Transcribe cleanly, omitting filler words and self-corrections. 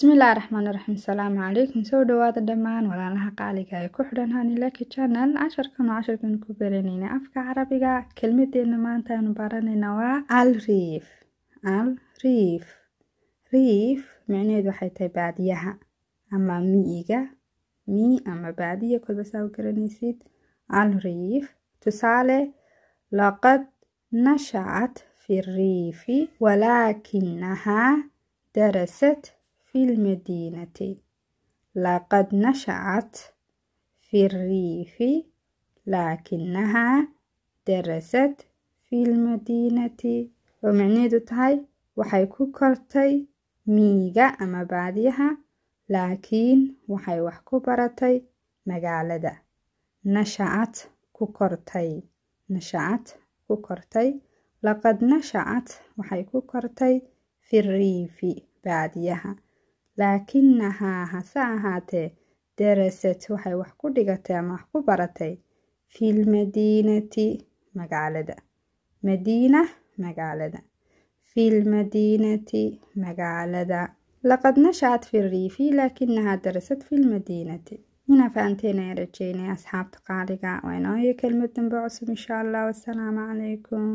Bismillaahi raxmaani raxiim. Asalaamu calaykum. Soo dhawaada dhammaan walaalaha qaaliga ee ku xidhan Hanilaki Channel. Casharkan oo casharkan ku baranayna afka Carabiga. Kelmadeena maanta aynu baranayna waa al riif. Al riif, riif micnaheedu waxay tahay baadiyaha ama miyiga, mi ama baadiya, kolba saa u garanaysid. Al riif, tusaale: laqad nashacat fi riifi walaakinahaa darasat fi lmadiinati. Laqad nashacat fi riifi laakinahaa darasat fi lmadiinati, oo micnaheedu tahay waxay ku kortay miyiga ama baadiyaha, laakiin waxay wax ku baratay magaalada. Nashacat, ku kortay. Nashacat, ku kortay. Laqad nashacat, waxay ku kortay, fi riifi, baadiyaha, laakinahaa, hase ahaatee, darasat, waxay wax ku dhigatay ama wax ku baratay, filmadiinati, magaalada. Madiina, magaalada. Filmadiinati, magaalada. Laqad nashacat fi riifi laakinahaa darasat fi lmadiinati. Inaa fahanteen ayaan rajeynaya, asxaabta qaaliga. Waa inooyo kelmad dambe cusub, insha Allah. Wasalaamu calaykum.